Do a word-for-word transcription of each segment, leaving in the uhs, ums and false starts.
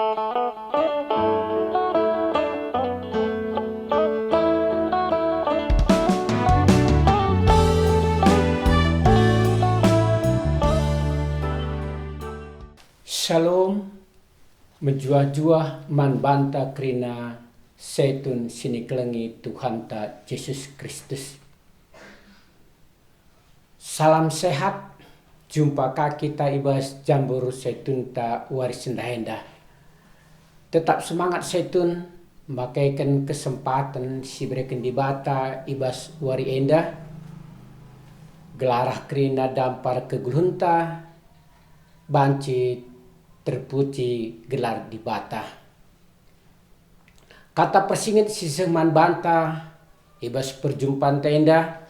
Shalom, mejuah-juah man banta kerina setun si nikelengi Tuhanta Jesus Kristus. Salam sehat, jumpa ka kita i bas jambur setunta wari sendah enda. Tetap semangat setun, makeken kesempaten si ibereken Dibata i bas wari enda, gelah kerina dampar kegeluhenta, banci terpuji gelar Dibata. Kata persinget si seh man banta i bas perjumpanta enda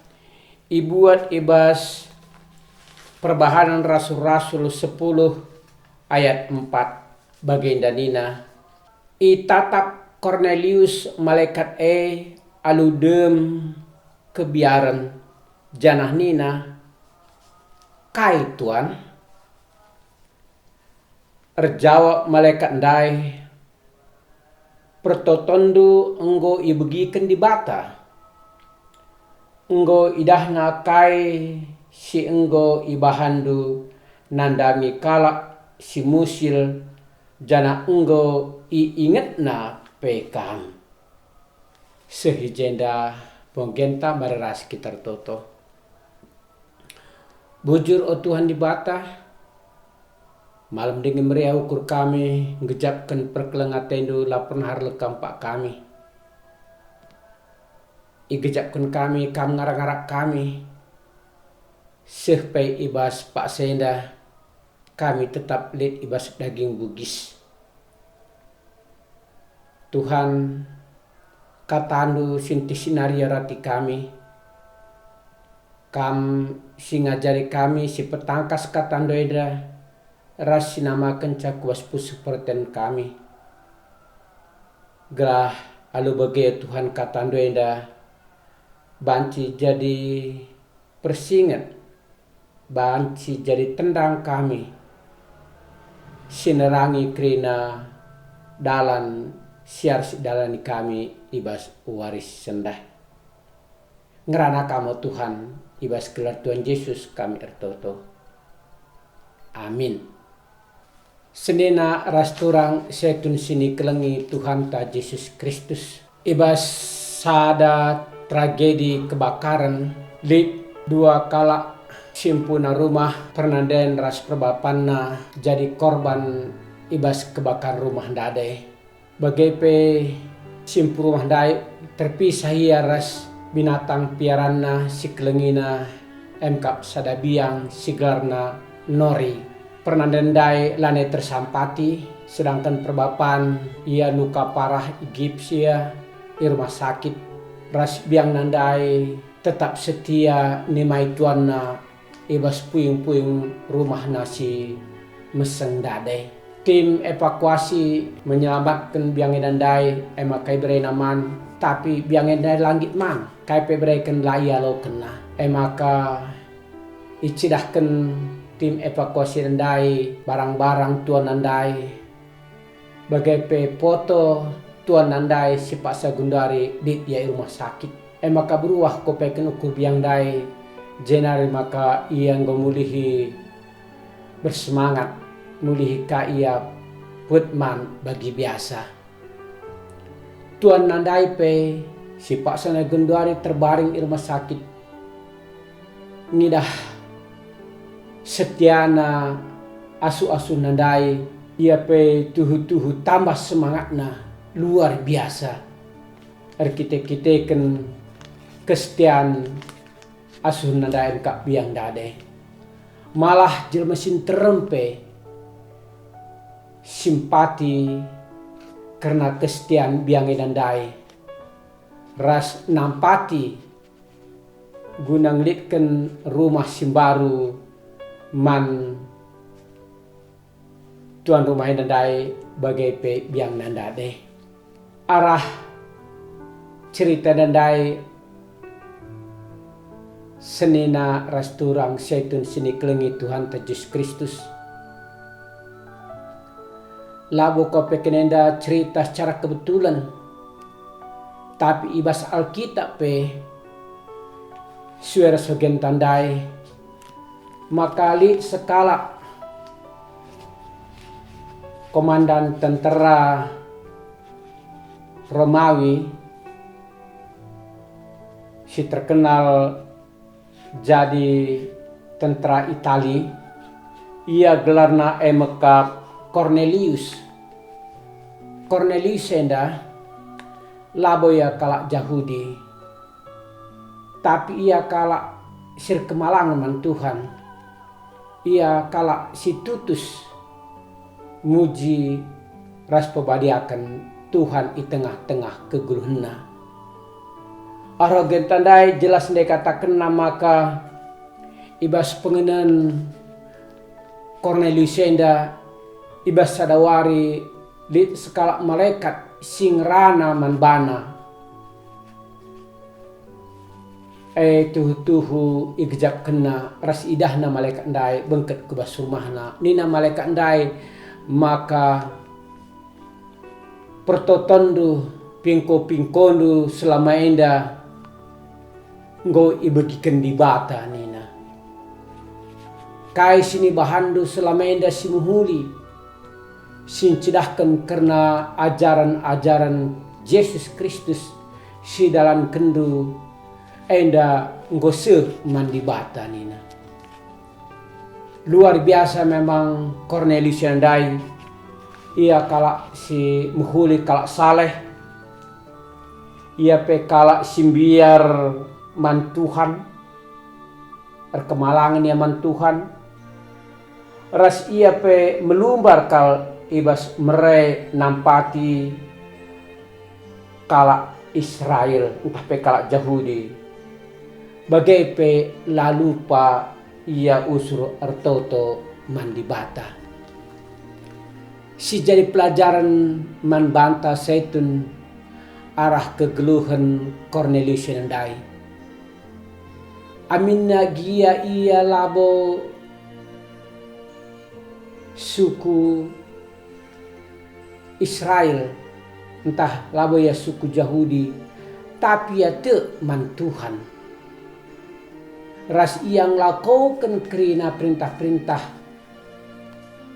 ibuat i bas Perbahanen Rasul-Rasul sepuluh ayat empat, bagenda nina, "Itatap Kornelius malekat e alu dem kebiaren, janah nina, 'Kai, Tuan?' Erjawab malekat ndai, 'Pertotonndu enggo ibegiken Dibata. Enggo idahNa kai si enggo ibahanndu nandangi kalak si musil, janah enggo iingetNa pe kam.'" Seh i jenda penggenta mari ras kita ertoto. Bujur, o Tuhan Dibata, malem ndai meriah ukur kami nggejapken perkeleng ateNdu, la pernah erleka empak kami. Igejapken kami Kam ngarak-ngarak kami, seh pe i bas paksa enda kami tetap lit i bas daging bugis. Tuhan, KataNdu si ntih si nari arati kami. Kam si ngajari kami, si petangkas KataNdu enda, ras si namakenca ku bas pusuh perten kami. Gelah alu bage, Tuhan, KataNdu enda banci jadi persinget, banci jadi tendang kami, si nerangi kerina dalan si arus idalani kami i bas wari sendah. Ngerana Kam, o Tuhan, i bas gelar Tuhan Jesus kami ertoto. Amin. Senina ras turang setun si nikelengi Tuhanta Jesus Kristus. I bas sada tragedi kebakaren, lit dua kalak si empuna rumah pernanden ras perbapanna jadi korban i bas kebakaren rumah ndai. Bage pe si empu rumah ndai terpisah ia ras binatang piaranna si kelengina, emkap sada biang si gelarna Nori. Pernanden ndai lanai tersampati, sedangken perbapan ia luka parah, igips ia i rumah sakit. Ras biangna ndai tetap setia nimai tuanna i bas puing-puing rumahna si meseng ndai. Tim evakuasi menyelamatken biang enda ndai, e maka iberena man, tapi biang enda la nggit man, kai pe ibereken la ialokenna. E maka icidahken tim evakuasi ndai barang-barang tuanna ndai. Bage pe poto tuanna ndai si paksa genduari lit ia i rumah sakit. E maka beruah kupeken ukur biang ndai, jenari maka ia enggo mulihi bersemangat, mulihi ka ia puet man bagi biasa. Tuanna ndai pe si paksana genduari terbaring i rumah sakit. Ngidah setiana asuh-asuhna ndai, ia pe tuhu-tuhu tambah semangatna luar biasa erkite-kiteken kesetian asuhna ndai engkap biang ndai. Malah jelma si nterem pe simpati kerna kesetian biang enda ndai, ras nampati guna ngelitken rumah si mbaru man tuan rumah enda ndai, bage pe biangna ndai. Arah cerita enda ndai, senina ras turang setun si nikelengi Tuhanta Jesus Kristus. labo ka pe kenenda cerita secara kebetulan, tapi i bas Alkitab pe sue ras bagenta ndai maka lit sekalak komandan tentera Romawi si terkenal jadi tentera Itali. Ia gelarna e mekap Kornelius. Kornelius enda labo ia kalak Jahudi, tapi ia kalak si erkemalangen man Tuhan. Ia kalak si tutus muji ras pebadiaken Tuhan i tengah-tengah kegeluhenna. Arah genta ndai jelas ndai katakenna maka i bas pengenen Kornelius enda, i bas sada wari lit sekalak malekat si ngerana man bana. E tuhu-tuhu igejapkenna ras idahna malekat ndai bengket ku bas rumahna. Nina malekat ndai maka, "Pertotonndu, pingko-pingkondu selama enda enggo ibegiken Dibata," nina. "Kai si nibahanndu selama enda si mehuli, si ncidahken kerna ajaren-ajaren Jesus Kristus si idalankenndu enda enggo seh man Dibata," nina. Luar biasa memang Kornelius ndai. Ia kalak si mehuli, kalak saleh. Ia pe kalak si mbiar man Tuhan, erkemalangen ia man Tuhan, ras ia pe melumbar kal i bas mere nampati kalak Israel ntah pe kalak Jahudi. Bage pe la lupa ia usur ertoto man Dibata. Si jadi pelajaren man banta setun arah kegeluhen Kornelius ndai. Aminna gia ia labo suku Israel, ntah labo ia suku Jahudi, tapi ia tek man Tuhan. Ras ia ngelakoken kerina perintah-perintah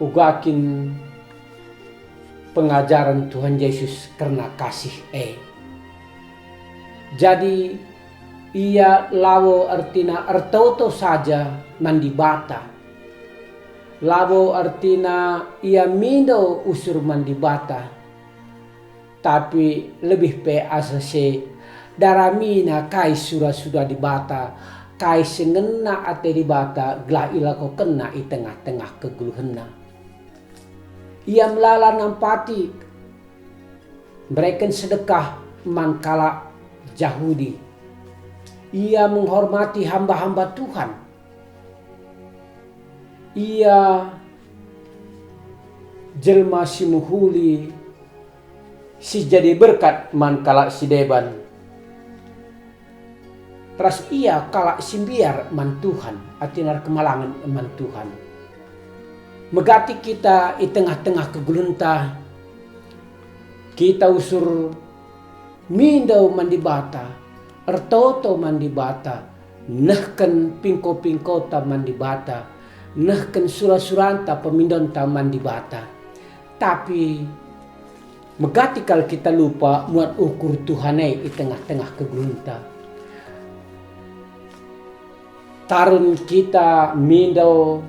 uga kin pengajaren Tuhan Jesus kerna kasih e. Jadi, ia labo ertina ertoto saja man Dibata. Labo ertina ia mindo usur man Dibata. Tapi lebih pe asa si daramina kai sura-sura Dibata, kai si ngena ate Dibata gelah ilakokenna i tengah-tengah kegeluhenna. Ia melala nampati, mereken sedekah man kalak Jahudi. Ia menghormati hamba-hamba Tuhan. Ia jelma si mehuli, si jadi berkat man kalak si deban. Ras ia kalak si mbiar man Tuhan, artina erkemalangen man Tuhan. Megati kita i tengah-tengah kegeluhenta, kita usur mindo man Dibata, ertoto man Dibata, nehken pingko-pingkota man Dibata, nehken sura-suranta pemindonta man Dibata. Tapi megati kal kita lupa muat ukur Tuhan e i tengah-tengah kegeluhenta. Tarun kita mindo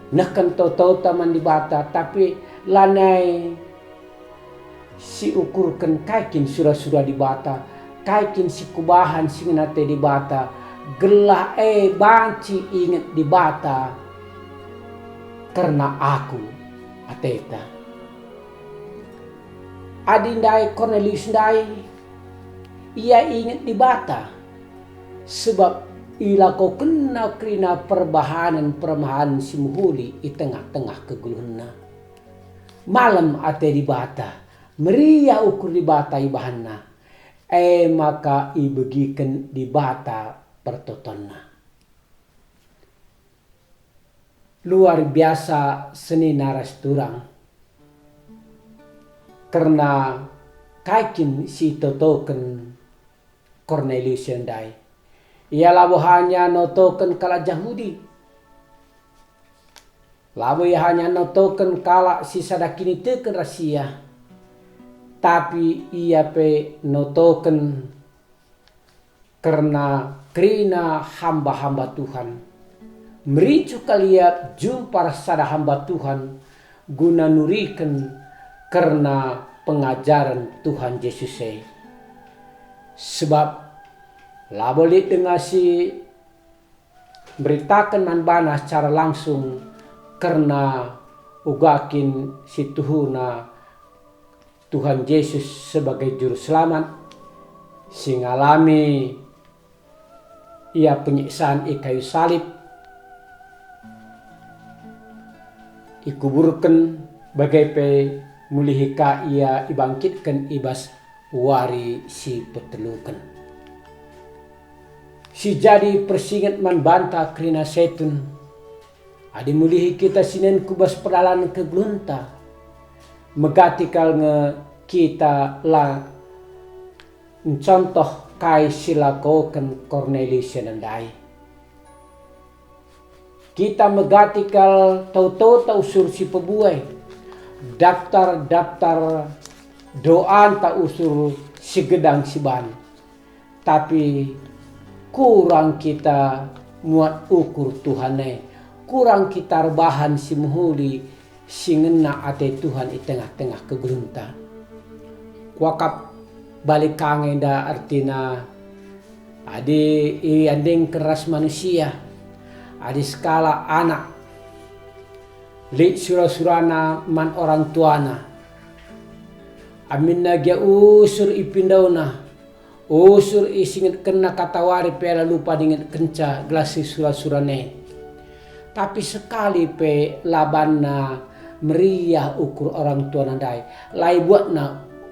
nehken totota man Dibata, tapi lanai si ukurken kai kin sura-sura Dibata, kai kin si kubahan si ngena ate Dibata, gelah e banci inget Dibata kerna aku ateta. Adi ndai Kornelius ndai, ia inget Dibata, sebab ilakokenna kerina perbahanen-perbahanen si mehuli i tengah-tengah kegeluhenna. Malem ate Dibata, meriah ukur Dibata ibahanna, e maka ibegiken Dibata pertotonna. Luar biasa senina ras turang. kerna kai kin si itotoken Kornelius ndai. Ia labo hanya notoken kalak Jahudi, labo ia hanya notoken kalak si sada kiniteken ras ia, tapi ia pe notoken kerna kerina hamba-hamba Tuhan. Merincuh kal ia jumpa ras sada hamba Tuhan guna nuriken kerna pengajaren Tuhan Jesus e. Sebab labo lit denga si mberitaken man bana secara langsung kerna uga kin si tuhuna Tuhan Jesus sebagai Juru Selamat si ngalami Ia penyiksaan i kayu salib, ikuburken, bage pe mulihi ka Ia ibangkitken i bas wari si peteluken. Si jadi persinget man banta kerina setun, adi mulihi kita sinen ku bas perdalan kegeluhenta, megati kal nge kita la ncontoh kai si lakoken Kornelius enda ndai. Kita megati kal tautota usur si pebuai, daptar-daptar doanta usur si gedang si ban. Tapi kurang kita muat ukur Tuhan e, kurang kita erbahan si mehuli si ngena ate Tuhan i tengah-tengah kegeluhenta. Kuakap bali ka nge enda ertina adi iandingken ras manusia, adi sekalak anak lit sura-surana man orang tuana, aminna gia usur ipindona, usur isingetkenna kata wari pe la lupa dingetkenca gelah si sura-surana e. Tapi sekali pe la banna meriah ukur orang tuana ndai, la ibuatna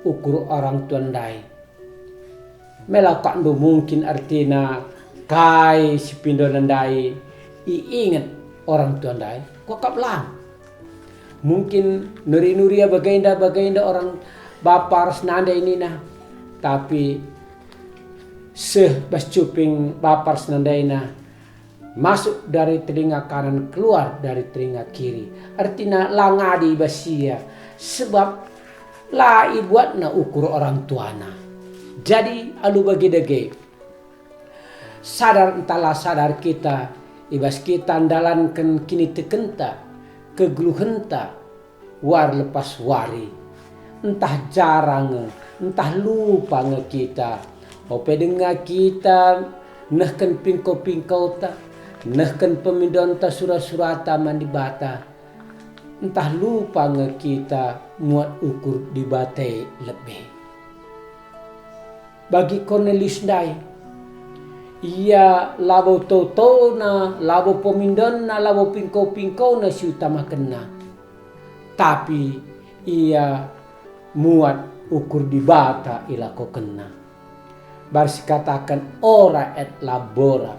ukur orang tuana ndai. Mela kakndu mungkin ertina kai si pindona ndai iinget orang tua ndai? Kuakap lang. Mungkin nuri-nuri ia bagenda-bagenda orang bapa ras nande nina, tapi seh bas cuping bapa ras nandena, masuk dari telinga kanan, keluar dari telinga kiri. Ertina la ngadi i bas ia, sebab la ibuatna ukur orang tuana. Jadi alu bage dage, sadar ntah la sadar kita, i bas kita ndalanken kinitekenta, kegeluhenta, wari lepas wari. Ntah jarang nge, ntah lupa nge kita, ope denga kita nehken pingko-pingkota, nehken pemindonta sura-surata man Dibata, ntah lupa nge kita muat ukur Dibata e lebe. Bagi Kornelius ndai, ia labo toto-tona, labo pemindonna, labo pingko-pingkona si utamakenna, tapi ia muat ukur Dibata ilakokenna. Bars ikataken, "Ora et labora."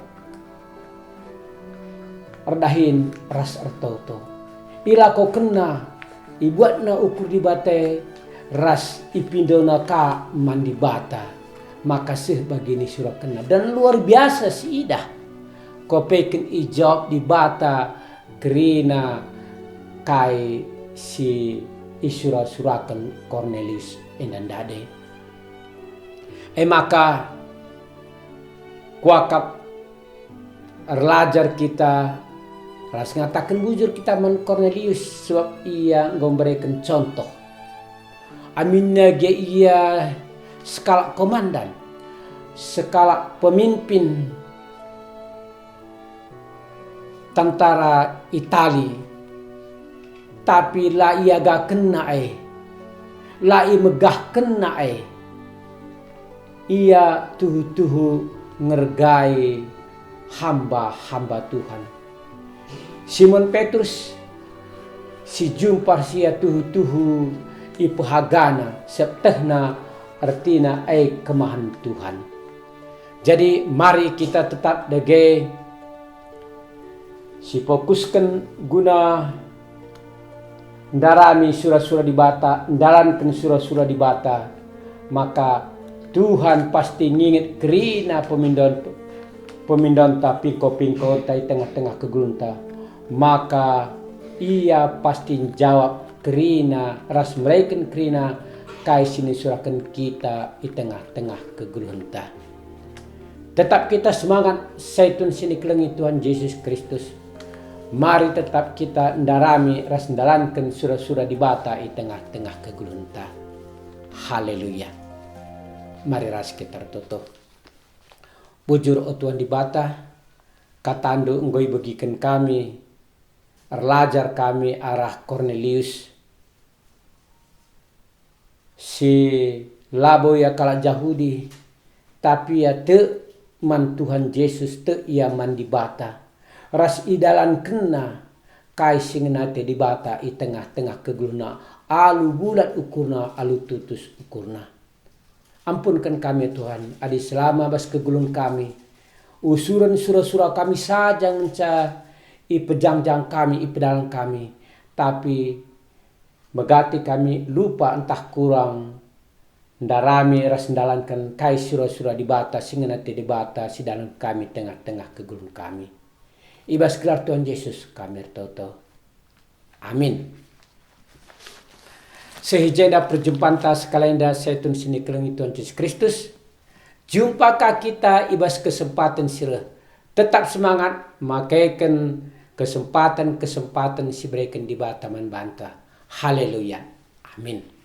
Erdahin ras ertoto. Ilakokenna, ibuatna ukur Dibata e ras ipindona ka man Dibata, maka seh bagi nisurakenna. Dan luar biasa siidah. Kopeken ijawab Dibata kerina kai si isura-suraken Kornelius enda ndai. E maka, kuakap erlajar kita ras ngataken bujur kita man Kornelius, sebab ia enggo mbereken contoh. Aminna gia ia sekalak komandan, sekalak pemimpin tentara Itali, tapi la iagakenna e, la imegahkenna e. Ia tuhu-tuhu ngergai hamba-hamba Tuhan. Simon Petrus si jumpa ras ia tuhu-tuhu ipehagana, sebab tehna ertina e kemahen Tuhan. Jadi, mari kita tetap dage sifokusken guna ndarami sura-sura Dibata, ndalanken sura-sura Dibata, maka Tuhan pasti nginget kerina pemindon-, pemindonta, pingko-pingkonta i tengah-tengah kegeluhenta. Maka Ia pasti njawab kerina ras mereken kerina kai si nisuraken kita i tengah-tengah kegeluhenta. Tetap kita semangat, Saitun si nikelengi Tuhan Jesus Kristus. Mari tetap kita ndarami ras ndalanken sura-sura Dibata i tengah-tengah kegeluhenta. Haleluya. Mari ras kita ertoto. Bujur, o Tuhan Dibata, kataNdu enggo ibegiken kami, erlajar kami arah Kornelius, si labo ia kalak Jahudi, tapi ia tek man Tuhan Jesus, tek ia man Dibata, ras idalankenna kai si ngena ate Dibata i tengah-tengah kegeluhna, alu bulat ukurna, alu tutus ukurna. Ampunken kami, Tuhan, adi selama bas kegeluhen kami, usuren sura-sura kami saja ngenca ipejangjang kami, ipedalan kami, tapi megati kami lupa ntah kurang ndarami ras ndalanken kai sura-sura Dibata si ngena ate Dibata si dalan kami tengah-tengah kegeluhen kami. I bas gelar Tuhan Jesus kami ertoto. Amin. Seh i jenda perjumpanta sekalenda, Saitun si nikelengi Tuhan Jesus Kristus. Jumpa ka kita i bas kesempaten si reh. Tetap semangat makeken kesempaten-kesempaten si ibereken Dibata man banta. Haleluya. Amin.